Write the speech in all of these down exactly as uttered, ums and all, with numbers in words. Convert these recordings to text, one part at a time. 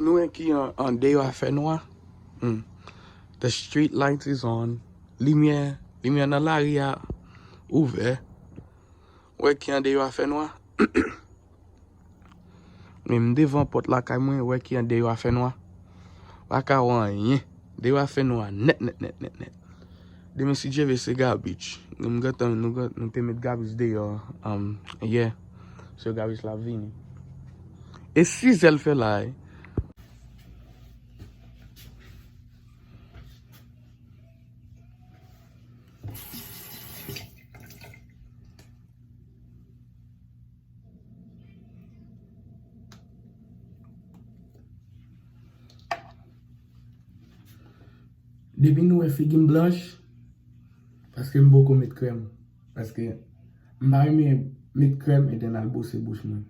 Nou wè ki an, an deyò a fè nwa. Hmm. The street light is on. Limyè, limyè nan lari a ouvè. Wè ki an deyò a fè nwa. Men m devan pòt lakay mwen, wè ki an deyò a fè nwa. Pa ka wè anyen. Deyò a fè nwa nèt, nèt, nèt, nèt, nèt. Demen si Dye vle se garbage. Nou m gentan, nou gen, nou te met garbage deyò, um, yè. So garbage la vini. E sizè l fè la, eh. Depi nou wè figi m blanch, paske m poko met krèm. Paske m pa renmen met krèm e then al bwose bouch mwen.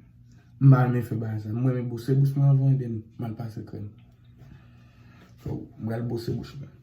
M pa renmen fè bagay sa. M renmen bwose bouch mwen anvan e then m al pase krèm. So, m pral bwose bouch mwen.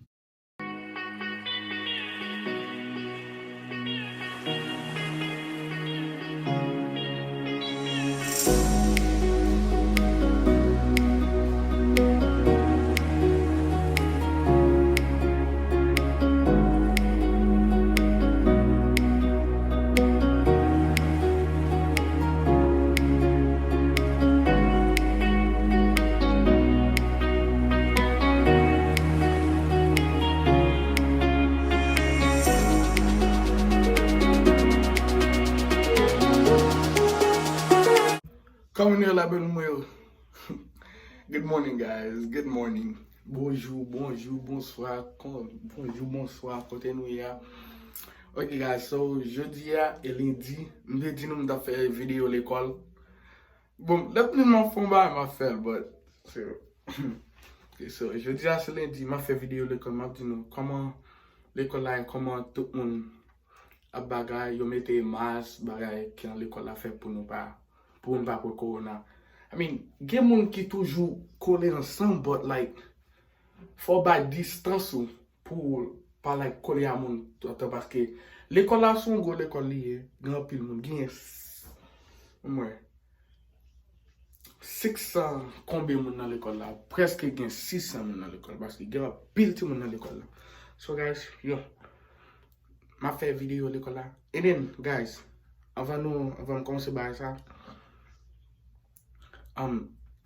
Kòman nou ye la, bèl moun yo? Good morning, guys. Good morning. Bonjou, bonjou, bonswa, kon, bonjou, bonswa, kote nou ye a? Ok, guys, so, jodi a, e lendi, m te di nou m t ap fè videyo lekòl. Bon, lè m fè yon bagay, m ap fè l, but, so, ok, so, jodi a se lendi, m ap fè videyo lekòl, m ap di nou kòman lekòl la ye, kòman tout moun ap bagay, yo mete mas, bagay ki an lekòl la fè pou nou pa, pou nou pa pran kowona. I mean, gen moun ki toujou kole ansanm, but, like, fò w bay distans ou pou w pa, like, kole a moun toutan, paske lekòl la se yon gwo lekòl li ye, gen anpil moun, gen s-, mwen, senk san konbyen moun nan lekòl la, prèske gen sis san moun nan lekòl, paske gen anpil timoun nan lekòl la. So, guys, yo, m ap fè videyo lekòl la. And then, guys, anvan nou, anvan m kòmanse bagay sa, um,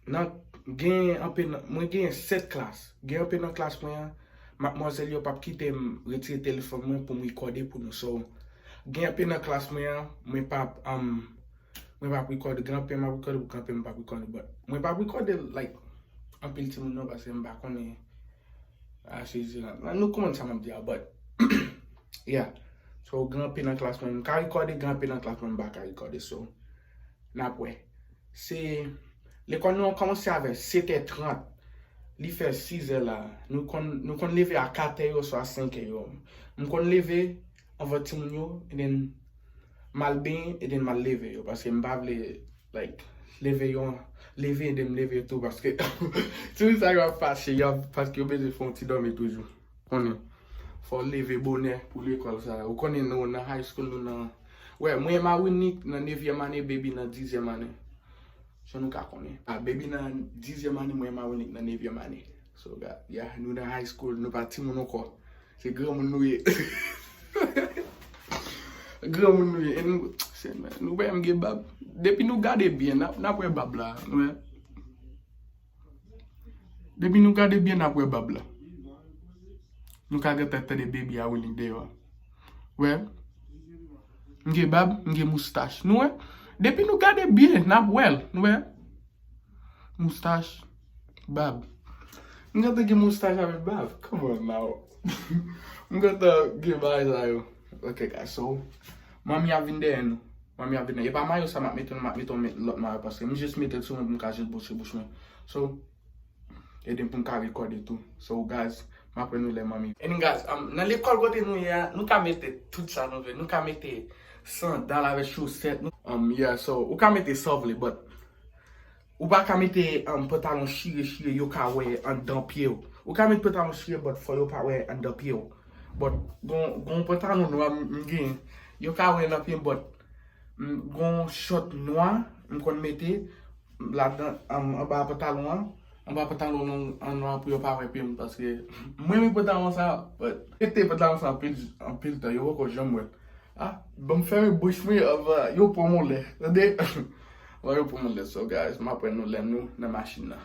nan, gen anpil nan, mwen gen sèt klas. Gen anpil nan klas mwen an, madmwazèl yo p ap kite m retire telefòn mwen pou m rekòde pou nou. So, gen anpil nan klas mwen an, mwen p ap, um, mwen p ap rekòde, gen anpil m ap rekòde, gen anpil m p ap rekòde, but mwen p ap rekòde, like, anpil timoun non, paske m pa konnen, ah, se, se, nou konprann sa m ap di a, but, yeah. So, gen anpil nan klas mwen, m ka rekòde, gen anpil nan klas mwen, m pa ka rekòde, so, n ap wè. Se, lekòl nou an kòmanse avè sèt è trant. Li fè sis è la. Nou konn, nou konn leve a kat è yo, swa senk è yo. M konn leve anvan timoun yo, and then m al benyen, and then m al leve yo, paske m pa vle, like, leve yo, leve, and then m leve yo tou, paske timoun sa yo ap fache, yo ap, paske yo bezwen fè yon ti dòmi toujou. Konnen. Fò w leve bonè pou lekòl sa. Ou konnen nou nan high school, nou nan, wè, mwen Mawinnik nan nevyèm ane, Baby nan dizyèm ane. So nou ka konnen. Ah, Baby nan dizyèm ane, mwen Mawinnik nan nevyèm ane. So, ga-, ya, nou nan high school, nou pa timoun ankò. Se granmoun nou ye. Granmoun nou ye. E nou, se, nou pa menm gen bab. Depi nou gade byen, n ap, n ap wè bab la. Nou wè. Depi nou gade byen, n ap wè bab la. Nou ka gentan tande Baby a wini deyò a. Wè. M gen bab, m gen moustach. Nou wè? Depi nou gade byen, n ap wè l. Nou wè? Moustach, bab. M gentan gen moustach avèk bab. Come on now. M gentan gen bagay sa yo. Ok, guys, so, manmi ap vin dèyè nou. Manmi ap vin dèyè. E pa mayo sa m ap mete, m ap mete yon lòt mayo, paske m jis mete l sou mwen pou m ka jis bouche bouch mwen. So, ede m pou m ka rekòde tou. So, guys, m ap wè nou lè manmi. And guys, um, nan lekòl kote nou ye a, nou ka mete tout sa nou vle. Nou ka mete sandal avèk chosèt. Nou, um, yeah, so, ou ka mete sa w vle, but ou pa ka mete, um, pantalon chire, chire, yo ka wè anndan pye w. Ou ka met pantalon chire, but fò yo pa wè anndan pye w. But gon, gon pantalon nwa m, m gen, yo ka wè nan pye m, but m, gon chòt nwa m konn mete ladan, um, anba pantalon an. Mwen pa pantalon an nwa pou yo pa wè pye m, paske mwen renmen pantalon sa, but yo te pantalon sa anpil, anpil tan, yo poko janm wè l. Ah, ban m fèmen bouch mwen, anvan yo pran m anlè, tande? Anvan yo pran m anlè, so guys, m ap wè nou lè nou nan machin nan.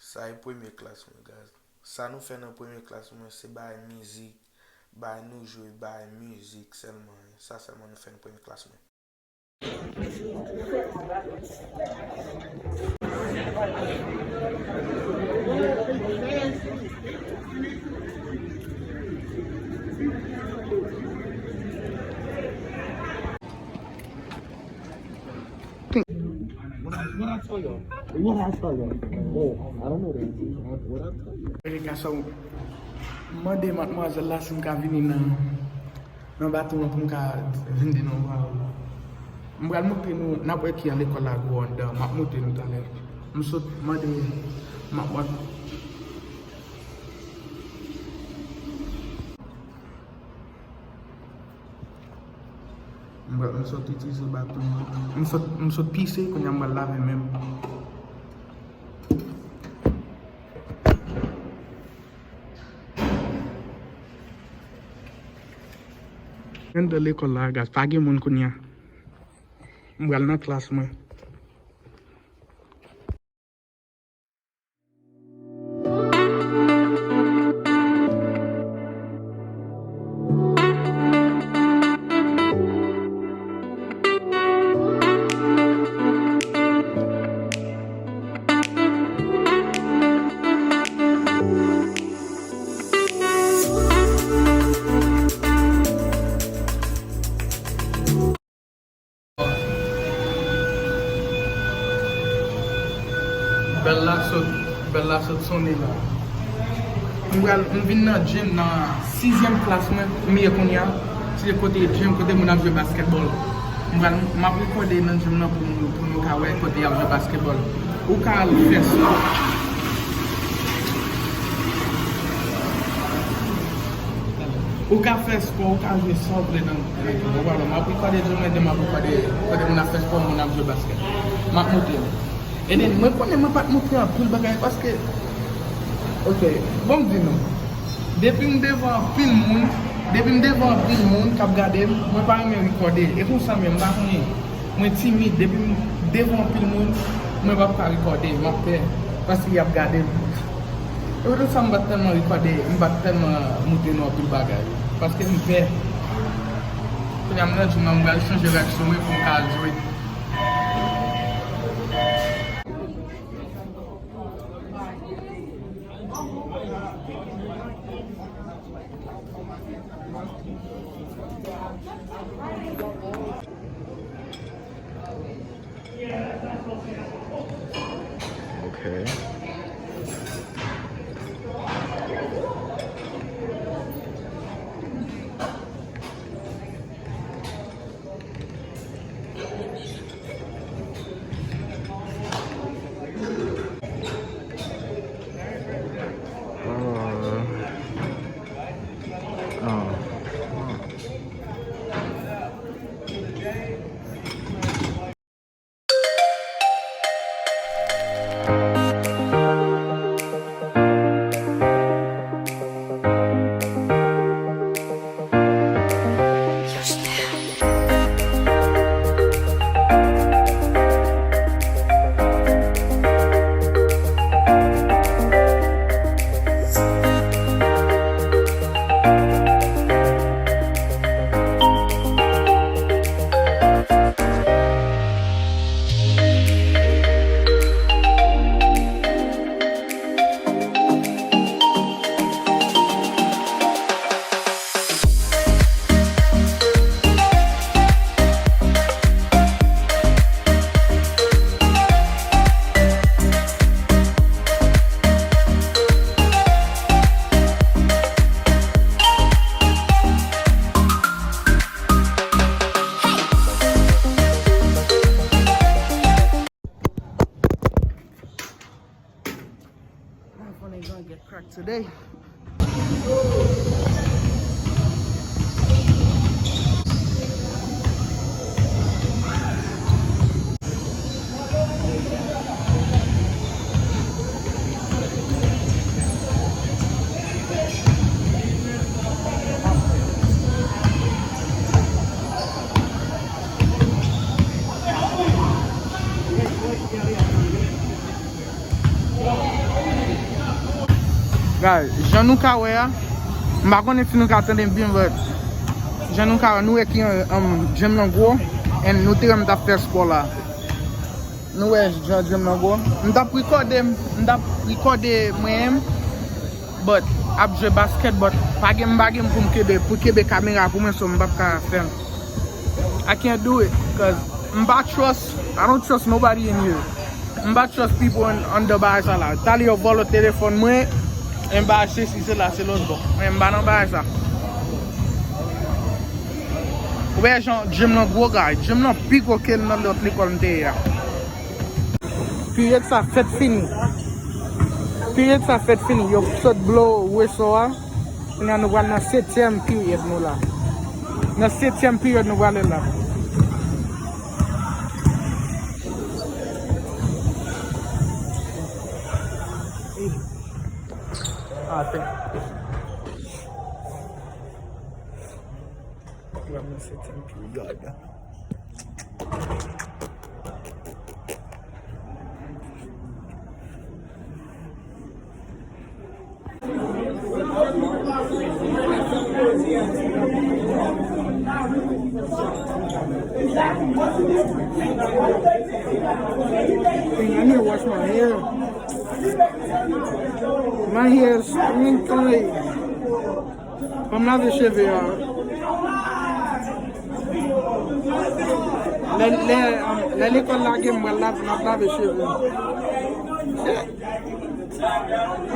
Sa e premye klas mwen, guys. Sa nou fè nan premye klas mwen, se bay mizik, bay nou jwe, bay mizik sèlman. Sa sèlman nou fè nan premye klas mwen. What I tell y'all? What I tell y'all? Oh, I don't know the answers. What I tell y'all? Mande madmwazèl la si m ka vini nan, nan baton an pou m ka vin di nou yon pawòl. M pral montre nou, n ap wè ki an lekòl la gwo anndan. M ap montre nou talè. M sot mande, m ap mande. M pral, m sot itilize baton an. M sot, m sot pise, kounye a m pral lave men m. Anndan lekòl la, guys, pa gen moun kounye a. M pral nan klas mwen. Bèl la sot, bèl la sot sonnen la. M pral, m vin nan gym nan sizyèm klas mwen, m ye kounye a. Se kote gym, kote moun ap jwe basketball. M pral, m ap rekòde nan gym nan pou nou, pou nou ka wè kote y ap jwe basketball. Ou ka al fè spò. Ou ka fè spò, ou ka jwe sa w vle nan, nan gym. Ou wè, m ap rekòde gym nan, m ap rekòde kote moun ap fè spò, moun ap jwe baskèt. M ap montre nou. E then, mwen konnen mwen pa t montre anpil bagay paske, ok, bon, m di nou, depi m devan anpil moun, depi m devan anpil moun k ap gade m, mwen pa renmen rekòde. E konsa menm, m pa konnen. Mwen timid, depi m devan anpil moun, mwen p ap ka rekòde, m ap pè, paske y ap gade m. E poutèt sa, m pa t tèlman rekòde, m pa t tèlman montre nou anpil bagay, paske m pè. Kounye a, m nan gym nan, m pral chanje reaksyon mwen pou m ka al jwe. Okay. Guys, jan nou ka wè a, m pa konnen si nou ka tande m byen, but jan nou ka wè, nou wè ki, um, gym nan gwo, and nou te wè m t ap fè spò la. Nou wè jan gym nan gwo. M t ap rekòde, m t ap rekòde mwen menm, but ap jwe baskèt, but pa gen, m pa gen pou m kenbe, pou kenbe kamera pou mwen, so m p ap ka fè l. I can't do it, 'cause m pa trust, I don't trust nobody in here. M pa trust people in, under bagay sa la. Talè yo vòlò telefòn mwen, e m pa achte si se la, se lòt bò. Men m pa nan bagay sa. Ou wè jan gym nan gwo, guy. Gym nan pi gwo ke nan lòt lekòl m te ye a. Period sa fèt fini. Period sa fèt fini. Yo sot blow whistle a. Kounye a nou pral nan setyèm period nou la. Nan setyèm period nou prale la. Ah, thank you. Pral nan setyèm period. Let me wash my hair. My hair is stinking. Fò m lave cheve a. Lè, lè, lè lekòl lage m, m pral lave, m ap lave cheve m.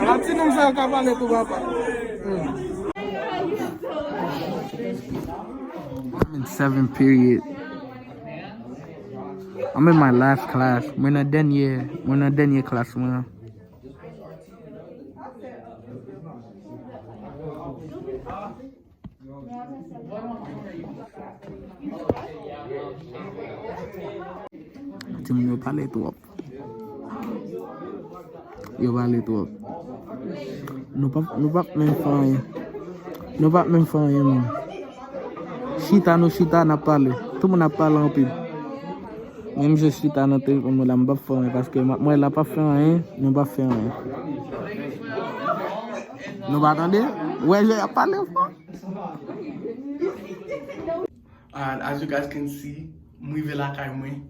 Ala ti nonm sa yo ka pale tou, papa. Hmm. I'm in seventh period. I'm in my last class. Mwen nan dènye, mwen nan dènye klas mwen an. Timoun yo pale twòp. Yo pale twòp. Nou p ap, nou p ap menm fè anyen. Nou p ap menm fè anyen, menm. Chita, nou chita, n ap pale. Tout moun ap pale anpil. Menm jan chita nan telefòn mwen la, m p ap fè anyen, paske m ap, mwen la p ap fè anyen, nou p ap fè anyen. Nou pa tande? Ou wè jan y ap pale fò? Alright, as you guys can see, m rive lakay mwen.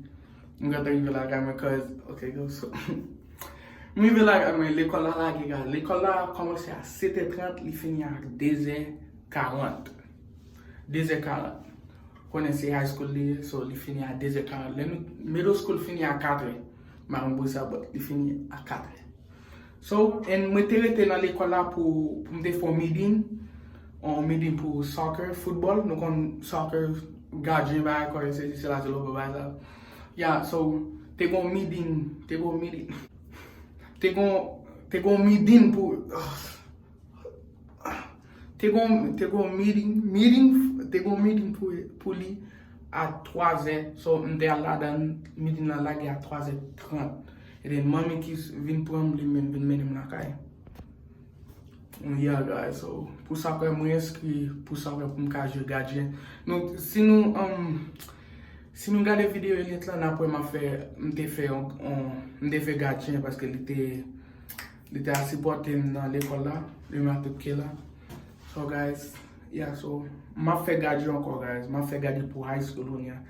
M gentan rive lakay mwen, 'cause, okay, go, so, m rive lakay mwen, lekòl la lage, guys. Lekòl la kòmanse a sèt è trant, li fini a de zè karant. De zè karant. Konnen se high school li ye, so li fini a de zè karant. Lè nou, middle school fini a kat è. M pa konn poukisa, but li fini a kat è. So, and mwen te rete nan lekòl la pou, pou m te fè yon meeting, yon meeting pou soccer, football, nou konn soccer, gadyen, bagay, kòrèk, se, se la, se lòt bagay la. Yeah, so, te gon meeting, te gon meeting, te gon, te gon meeting pou, Te gon, te gon meeting, meeting, te gon meeting pou, pou li a twa zè. So, m te al ladan, meeting lan lage a twa zè trant. E then manmi ki vin pran m, li menm vin mennen m lakay. Yeah, guys, so, pou sa kwè mwen enskri, pou sa kwè pou m ka jwe gadyen. Nou, si nou, um, si nou gade videyo elit lan, n ap wè m ap fè, m te fè yon, yon, m te fè gadyen paske li te, Li te al sipòte m nan lekòl la, li m ap epke la. So, guys, yeah, so, m ap fè gadyen ankò, guys. M ap fè gadyen pou high school kounye a.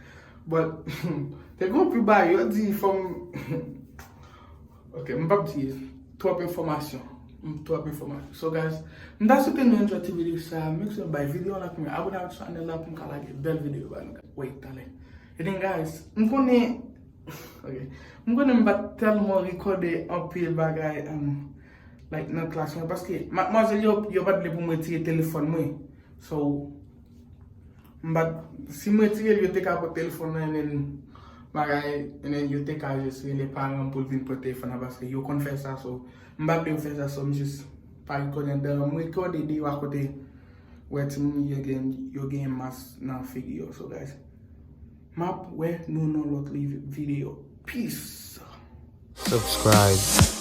But, te gon pi ba yo di fò m, ok, m p ap di twòp enfòmasyon. M twòp enfòmasyon. So, guys, m ta swete nou enjoy ti videyo sa. Make sure bay videyo a like, abone ak channel la pou m ka lage bèl videyo ba nou, guys. Wait, talè. E then, guys, m konnen Ok. M konnen m pa t tèlman rekòde anpil bagay, um, like, nan klas mwen, paske madmwazèl yo, yo pa t vle pou m retire telefòn mwen. So, m pa t, si m retire l, yo te ka pran telefòn nan, and then, bagay, and then yo te ka jis rele paran m pou l vin pran telefòn nan, paske yo konn fè sa, so, m pa t vle yo fè sa, so, m jis pa rekòde anndan, m rekòde deyò a kote wè timoun yo gen, yo gen mas nan figi yo. So guys, m ap wè nou nan lòt li-, videyo. Peace. Subscribe.